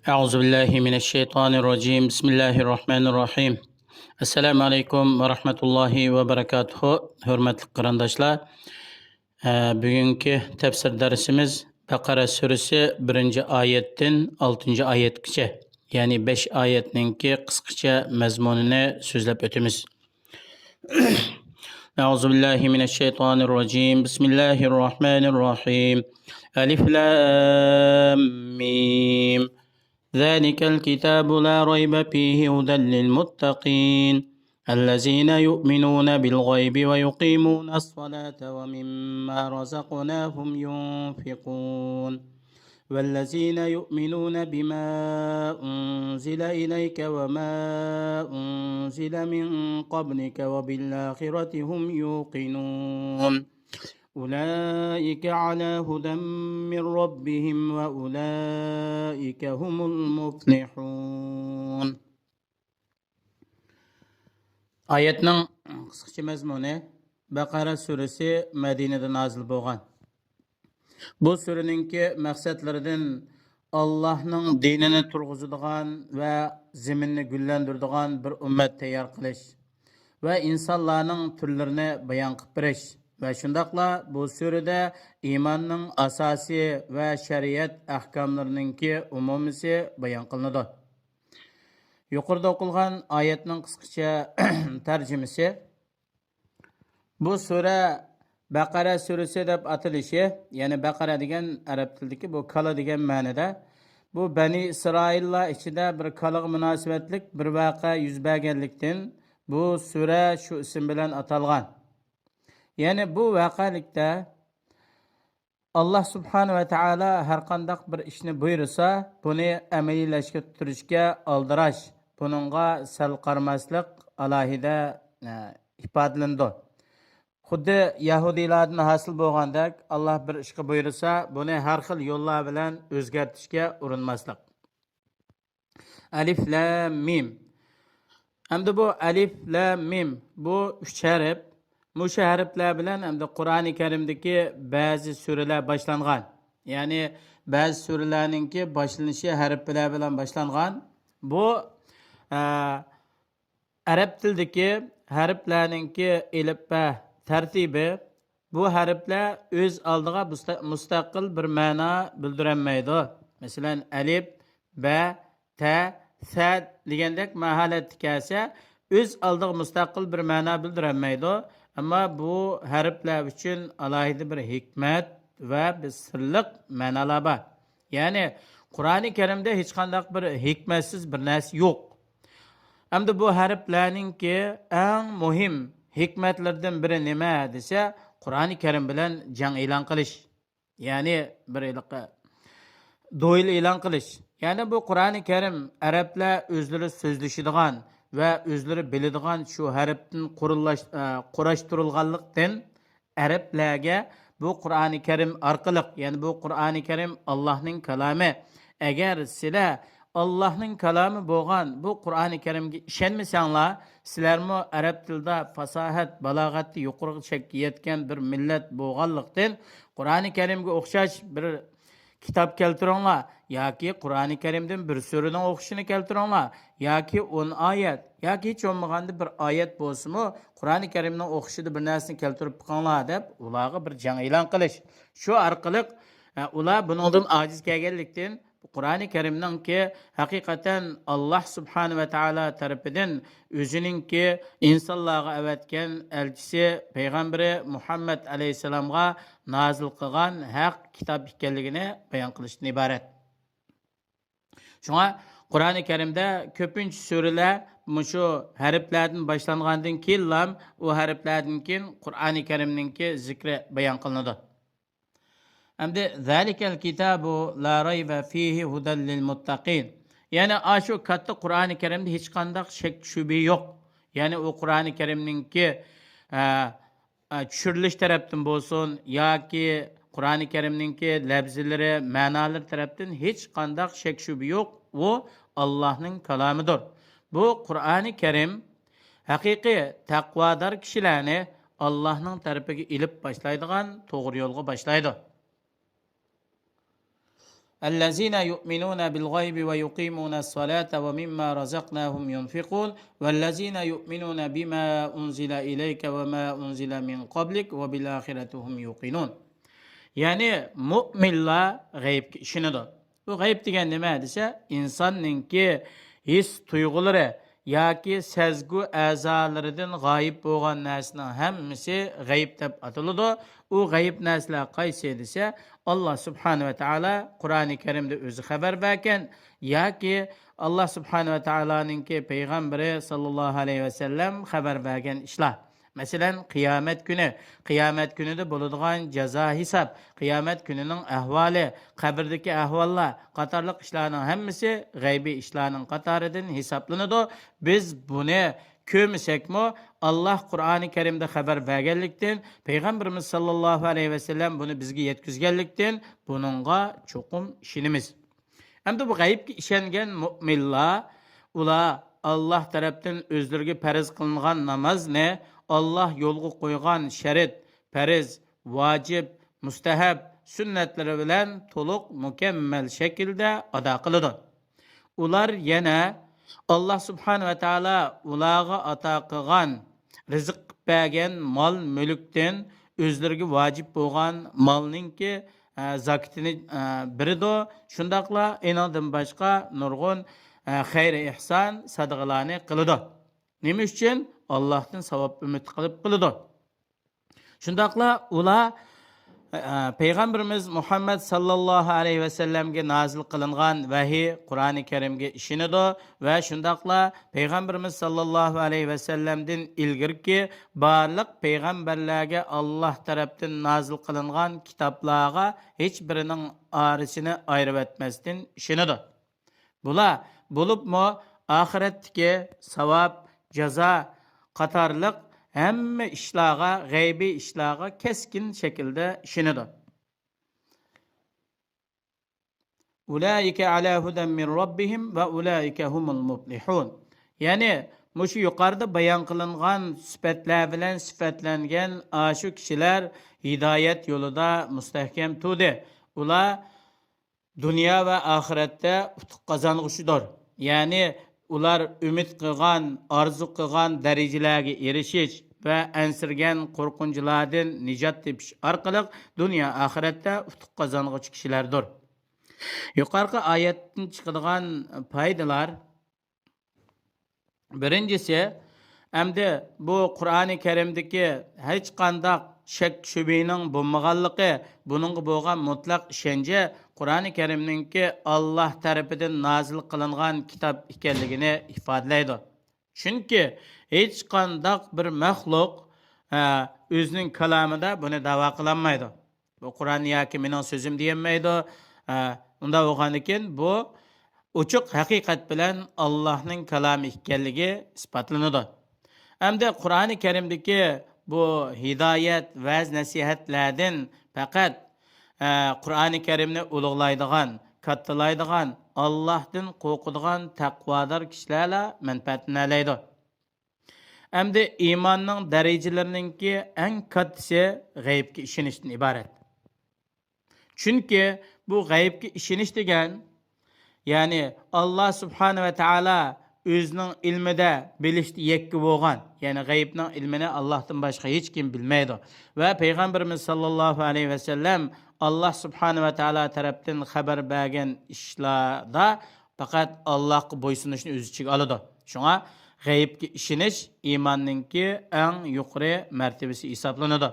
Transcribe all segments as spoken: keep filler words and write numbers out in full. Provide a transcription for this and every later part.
أعوذ بالله من الشيطان الرجيم. بسم الله الرحمن الرحيم. السلام عليكم ورحمة الله وبركاته. ھۆرمەتلىك قېرىنداشلار، ئە، بۈگۈنكى تەپسىر دەرسىمىز بەقەرە سۈرىسى بىرىنچى ئايەتتىن ئالتىنچى ئايەتكىچە، يەنى بەش ئايەتنىڭكى قىسقىچە مەزمۇنىنى سۆزلەپ ئۆتىمىز. أعوذ بالله من الشيطان الرجيم. بسم الله الرحمن الرحيم. ألف لام ميم. ذلك الكتاب لا ريب فيه هدى للمتقين. الذين يؤمنون بالغيب ويقيمون الصلاة ومما رزقناهم ينفقون. والذين يؤمنون بما أنزل إليك وما أنزل من قبلك وبالآخرة هم يوقنون. أولئك على هدى من ربهم وأولئك هم المفلحون. ئايەتنىڭ قىسقىچە مەزمۇنى، بەقەرە سۈرىسى مەدىنىدە نازىل بولغان. بۇ سۈرىنىڭكى مەقسەتلىرىدىن ئاللاھنىڭ دىنىنى تۇرغۇزىدىغان ۋە زېمىننى گۈللەندۈرىدىغان بىر ئۈممەت تەييار قىلىش ۋە ئىنسانلارنىڭ تۈرلىرىنى بايان قىلىپ بېرىش ۋە شۇنداقلا بۇ سۈرىدە ئىماننىڭ ئاساسى ۋە شەرىئەت ئەھكاملىرىنىڭكى ئومۇمىسى بايان قىلىنىدۇ. يۇقىرىدا ئوقۇلغان ئايەتنىڭ قىسقىچە تەرجىمىسى. بۇ سۈرە بەقەرە سۈرىسى دەپ ئاتىلىشى، يەنى بەقەرە دېگەن ئەرەب تىلىدىكى بۇ كالا دېگەن مەنىدە، بۇ بەنى ئىسرائىللار ئىچىدە بىر كالىغا مۇناسىۋەتلىك بىر ۋەقە يۈز بەرگەنلىكتىن، بۇ سۈرە شۇ ئىسىم بىلەن ئاتالغان. يەنى بۇ ۋەقەلىكتە، ئاللاھ سۇبھانە ۋە تائالا ھەرقانداق بىر ئىشنى بۇيرۇسا، بۇنى ئەمەلىيلەشتۈرۈشكە ئالدىراش، بۇنىڭغا سەل قارىماسلىق ئالاھىدە، ئە، ئىپادىلىنىدۇ. خۇددى يەھۇدىيلاردىن ھاسىل بولغاندەك، ئاللاھ بىر ئىشقا بۇيرۇسا، بۇنى ھەر خىل يوللار بىلەن ئۆزگەرتىشكە ئۇرۇنماسلىق. ئەلىف لام مىم. ئەمدى بۇ ئەلىف لام مىم، بۇ ئۈچ ھەرپ. مۇشۇ ھەرپلەر بىلەن ئەمدى قۇرئانى كەرىمدىكى بەزى سۈرىلەر باشلانغان. يەنى بەزى سۈرىلەرنىڭكى باشلىنىشى ھەرپلەر بىلەن باشلانغان. بۇ، ئە، ئەرەب تىلىدىكى ھەرپلەرنىڭكى ئېلىپبە تەرتىپى، بۇ ھەرپلەر ئۆز ئالدىغا مۇستا-، مۇستەقىل بىر مەنا بىلدۈرەلمەيدۇ. مەسىلەن، ئەلىپ، بە، تە، سە دېگەندەك ماھالەتتە كەلسە، ئۆز ئالدىغا مۇستەقىل بىر مەنا بىلدۈرەلمەيدۇ. ئەمما بۇ ھەرپلەر ئۈچۈن ئالاھىدە بىر ھېكمەت ۋە بىر سىرلىق مەنالار بار. يەنى قۇرئانى كەرىمدە ھېچقانداق بىر ھېكمەتسىز بىر نەرسە يوق. ئەمدى بۇ ھەرپلەرنىڭكى ئەڭ مۇھىم ھېكمەتلىرىدىن بىرى نېمە دېسە، قۇرئانى كەرىم بىلەن جەڭ ئېلان قىلىش. يەنى بىر ھېلىقى دوئېل ئېلان قىلىش. يەنى بۇ قۇرئانى كەرىم ئەرەبلەر ئۆزلىرى سۆزلىشىدىغان ۋە ئۆزلىرى بىلىدىغان شۇ ھەرپتىن قۇرۇللاش-، ئە، قۇراشتۇرۇلغانلىقتىن، ئەرەبلەرگە بۇ قۇرئانى كەرىم ئارقىلىق، يەنى بۇ قۇرئانى كەرىم ئاللاھنىڭ كالامى. ئەگەر سىلەر ئاللاھنىڭ كالامى بولغان بۇ قۇرئانى كەرىمگە ئىشەنمىسەڭلار، سىلەرمۇ ئەرەب تىلىدا پاساھەت، بالاغەتتە يۇقىرىغا چەككە يەتكەن بىر مىللەت بولغانلىقتىن، قۇرئانى كەرىمگە ئوخشاش بىر كىتاب كەلتۈرۈڭلار، ياكى قۇرئانى كەرىمدىن بىر سۈرىنىڭ ئوخشىشىنى كەلتۈرۈڭلار، ياكى ئون ئايەت، ياكى ھېچ بولمىغاندا بىر ئايەت بولسىمۇ، قۇرئانى كەرىمنىڭ ئوخشىشىدا بىر نەرسىنى كەلتۈرۈپ بېقىڭلار، دەپ ئۇلارغا بىر جەڭ ئېلان قىلىش. شۇ ئارقىلىق، ئە، ئۇلار بۇنىڭدىن ئاجىز كەلگەنلىكتىن، قۇرئانى كەرىمنىڭكى ھەقىقەتەن ئاللاھ سۇبھانە ۋە تائالا تەرىپىدىن ئۆزىنىڭكى ئىنسانلارغا ئەۋەتكەن ئەلچىسى پەيغەمبىرى مۇھەممەد ئەلەيھىسسالامغا نازىل قىلغان ھەق كىتاب ئىكەنلىكىنى بايان قىلىشتىن ئىبارەت. شۇڭا قۇرئانى كەرىمدە كۆپىنچە سۈرىلەر مۇشۇ ھەرپلەردىن باشلانغاندىن كېيىنلا، ئۇ ھەرپلەردىن كېيىن قۇرئانى كەرىمنىڭكى زىكرى بايان قىلىنىدۇ. ئەمدى ذلك الكتاب لا ريب فيه هدى للمتقين. يەنى ئاشۇ كاتتا قۇرئانى كەرىمدە ھېچقانداق شەك شۈبھە يوق. يەنى ئۇ قۇرئانى كەرىمنىڭكى، ئە، ئە، چۈشۈرۈلۈش تەرەپتىن بولسۇن ياكى قۇرئانى كەرىمنىڭكى لەپزىلىرى، مەنالىرى تەرەپتىن ھېچقانداق شەك شۈبھە يوق. ئۇ ئاللاھنىڭ كالامىدۇر. بۇ قۇرئانى كەرىم ھەقىقىي تەقۋادار كىشىلەرنى ئاللاھنىڭ تەرىپىگە ئېلىپ باشلايدىغان توغرا يولغا باشلايدۇ. الذين يؤمنون بالغيب ويقيمون الصلاة وممّا رزقناهم ينفقون والذين يؤمنون بما أنزل إليك وما أنزل من قبلك وبالآخرة هم يوقنون. يەنى مۇئمىنلار غەيىبكە ئىشىنىدۇ. بۇ غەيىب دېگەن نېمە دېسە، ئىنساننىڭكى ھېس تۇيغۇلىرى ياكى سەزگۈ ئەزالىرىدىن غايىب بولغان نەرسىنىڭ ھەممىسى غەيىب دەپ ئاتىلىدۇ. ئۇ غەيىب نەرسىلەر قايسى دېسە، ئاللا سۇبھانە ۋە تائالا قۇرئانى كەرىمدە ئۆزى خەۋەر بەرگەن ياكى ئاللا سۇبھانە ۋە تائالانىڭكى پەيغەمبىرى ساللاللاھۇ ئەلەيھى ۋەسەللەم خەۋەر بەرگەن ئىشلار. مەسىلەن، قىيامەت كۈنى، قىيامەت كۈنىدە بولىدىغان جازا ھېساب، قىيامەت كۈنىنىڭ ئەھۋالى، قەبرىدىكى ئەھۋاللار قاتارلىق ئىشلارنىڭ ھەممىسى غەيبىي ئىشلارنىڭ قاتارىدىن ھېسابلىنىدۇ. بىز بۇنى كۆرمىسەكمۇ، ئاللا قۇرئانى كەرىمدە خەۋەر بەرگەنلىكتىن، پەيغەمبىرىمىز ساللاللاھۇ ئەلەيھى ۋەسەللەم بۇنى بىزگە يەتكۈزگەنلىكتىن، بۇنىڭغا چوقۇم ئىشىنىمىز. ئەمدى بۇ غەيىبكە ئىشەنگەن مۇئمىنلار، ئۇلار ئاللا تەرەپتىن ئۆزلىرىگە پەرز قىلىنغان نامازنى، ئاللا يولغا قويغان شەرت، پەرز، ۋاجىپ، مۇستەھەب، سۈننەتلىرى بىلەن تولۇق، مۇكەممەل شەكىلدە ئادا قىلىدۇ. ئۇلار يەنە ئاللا سۇبھانە ۋە تائالا ئۇلارغا ئاتا قىلغان، رىزىق قىلىپ بەرگەن مال-مۈلۈكتىن ئۆزلىرىگە ۋاجىپ بولغان مالنىڭكى، ئە، زاكىتىنى، ئە، بېرىدۇ. شۇنداقلا ئېنىڭدىن باشقا نۇرغۇن، ئە، خەير-ئېھسان، سەدىقىلەرنى قىلىدۇ. نېمە ئۈچۈن؟ ئاللاھتىن ساۋاب ئۈمىد قىلىپ قىلىدۇ. شۇنداقلا ئۇلار، ئە، پەيغەمبىرىمىز مۇھەممەد ساللاللاھۇ ئەلەيھى ۋەسەللەمگە نازىل قىلىنغان ۋەھىي، قۇرئانى كەرىمگە ئىشىنىدۇ ۋە شۇنداقلا پەيغەمبىرىمىز ساللاللاھۇ ئەلەيھى ۋەسەللەمدىن ئىلگىرىكى بارلىق پەيغەمبەرلەرگە ئاللا تەرەپتىن نازىل قىلىنغان كىتابلارغا ھېچ بىرىنىڭ ئارىسىنى ئايرىۋەتمەستىن ئىشىنىدۇ. بۇلار بولۇپمۇ ئاخىرەتتىكى ساۋاب، جازا قاتارلىق ھەممە ئىشلارغا، غەيبىي ئىشلارغا كەسكىن شەكىلدە ئىشىنىدۇ. ئۇلائىكە ئەلا ھۇدەن مىن رەببىھىم ۋە ئۇلائىكە ھۇمۇل مۇپلىھۇن. يەنى مۇشۇ يۇقىرىدا بايان قىلىنغان سۈپەتلەر بىلەن سۈپەتلەنگەن ئاشۇ كىشىلەر ھىدايەت يولىدا مۇستەھكەم تۇردى. ئۇلار دۇنيا ۋە ئاخىرەتتە ئۇتۇق قازانغۇچىدۇر. يەنى ئۇلار ئۈمىد قىلغان، ئارزۇ قىلغان دەرىجىلەرگە ئېرىشىش ۋە ئەنسىرىگەن قورقۇنچلاردىن نىجات تېپىش ئارقىلىق دۇنيا ئاخىرەتتە ئۇتۇق قازانغۇچى كىشىلەردۇر. يۇقىرىقى ئايەتتىن چىقىدىغان پايدىلار. بىرىنچىسى، ئەمدى بۇ قۇرئانى كەرىمدىكى ھېچقانداق شەك-شۈبھىنىڭ بولمىغانلىقى، بۇنىڭغا بولغان مۇتلەق ئىشەنچى قۇرئانى كەرىمنىڭكى ئاللا تەرىپىدىن نازىل قىلىنغان كىتاب ئىكەنلىكىنى ئىپادىلەيدۇ. چۈنكى ھېچقانداق بىر مەخلۇق، ئە، ئۆزىنىڭ كالامىدا بۇنى دەۋا قىلالمايدۇ. بۇ قۇرئان ياكى مېنىڭ سۆزۈم دېيەلمەيدۇ. ئە، ئۇنداق بولغاندىكىن بۇ ئوچۇق ھەقىقەت بىلەن ئاللانىڭ كالامى ئىكەنلىكى ئىسپاتلىنىدۇ. ئەمدى قۇرئانى كەرىمدىكى بۇ ھىدايەت، ۋەز-نەسىھەتلەردىن پەقەت، ئە، قۇرئانى كەرىمنى ئۇلۇغلايدىغان، كاتتىلايدىغان، ئاللاھتىن قورقىدىغان تەقۋادار كىشىلەرلا مەنپەئەتلىنەلەيدۇ. ئەمدى ئىماننىڭ دەرىجىلىرىنىڭكى ئەڭ كاتتىسى غەيىبكە ئىشىنىشتىن ئىبارەت. چۈنكى بۇ غەيىبكە ئىشىنىش دېگەن، يەنى ئاللا سۇبھانە ۋە تائالا ئۆزىنىڭ ئىلمىدە، بىلىشتە يەككە بولغان، يەنى غەيىبنىڭ ئىلمىنى ئاللاھتىن باشقا ھېچكىم بىلمەيدۇ. ۋە پەيغەمبىرىمىز ساللاللاھۇ ئەلەيھى ۋەسەللەم ئاللا سۇبھانە ۋە تائالا تەرەپتىن خەۋەر بەرگەن ئىشلاردا پەقەت ئاللاھقا بويسۇنۇشنى ئۆز ئىچىگە ئالىدۇ. شۇڭا غەيىبكە ئىشىنىش ئىماننىڭكى ئەڭ يۇقىرى مەرتىۋىسى ھېسابلىنىدۇ.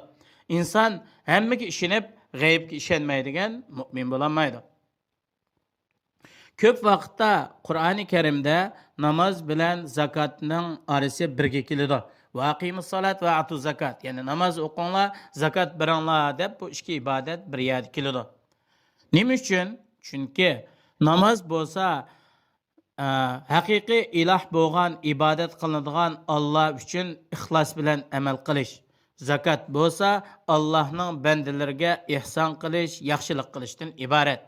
ئىنسان ھەممىگە ئىشىنىپ، غەيىبكە ئىشەنمەيدىغان مۇئمىن بولالمايدۇ. كۆپ ۋاقىتتا قۇرئانى كەرىمدە ناماز بىلەن زاكاتنىڭ ئارىسى بىرگە كېلىدۇ. ۋە ئەقىمۇس سالات ۋە ئاتۇز زاكات، يەنى ناماز ئوقۇڭلار، زاكات بېرىڭلار دەپ بۇ ئىككى ئىبادەت بىر يەردە كېلىدۇ. نېمە ئۈچۈن؟ چۈنكى ناماز بولسا، ئە، ھەقىقىي ئىلاھ بولغان، ئىبادەت قىلىنىدىغان ئاللا ئۈچۈن ئىخلاس بىلەن ئەمەل قىلىش. زاكات بولسا ئاللانىڭ بەندىلىرىگە ئېھسان قىلىش، ياخشىلىق قىلىشتىن ئىبارەت.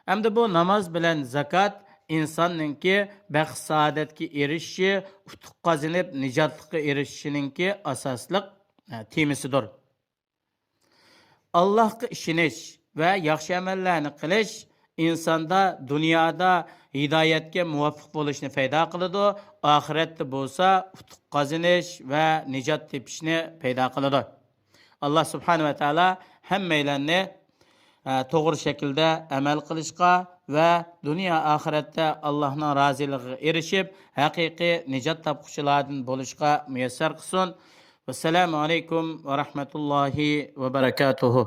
ئەمدى بۇ ناماز بىلەن زاكات ئىنساننىڭكى بەخت-سائادەتكە ئېرىشىشى، ئۇتۇق قازىنىپ نىجاتلىققا ئېرىشىشىنىڭكى ئاساسلىق، ئە، تېمىسىدۇر. ئاللاھقا ئىشىنىش ۋە ياخشى ئەمەللەرنى قىلىش ئىنساندا دۇنيادا ھىدايەتكە مۇۋەپپەق بولۇشنى پەيدا قىلىدۇ، ئاخىرەتتە بولسا ئۇتۇق قازىنىش ۋە نىجات تېپىشنى پەيدا قىلىدۇ. ئاللا سۇبھانە ۋە تائالا ھەممەيلەننى، ئە، توغرا شەكىلدە ئەمەل قىلىشقا ۋە دۇنيا ئاخىرەتتە ئاللانىڭ رازىلىقىغا ئېرىشىپ، ھەقىقىي نىجات تاپقۇچىلاردىن بولۇشقا مۇيەسسەر قىلسۇن. ۋەسسالامۇ ئەلەيكۇم ۋە رەھمەتۇللاھى ۋە بەرەكاتۇھۇ.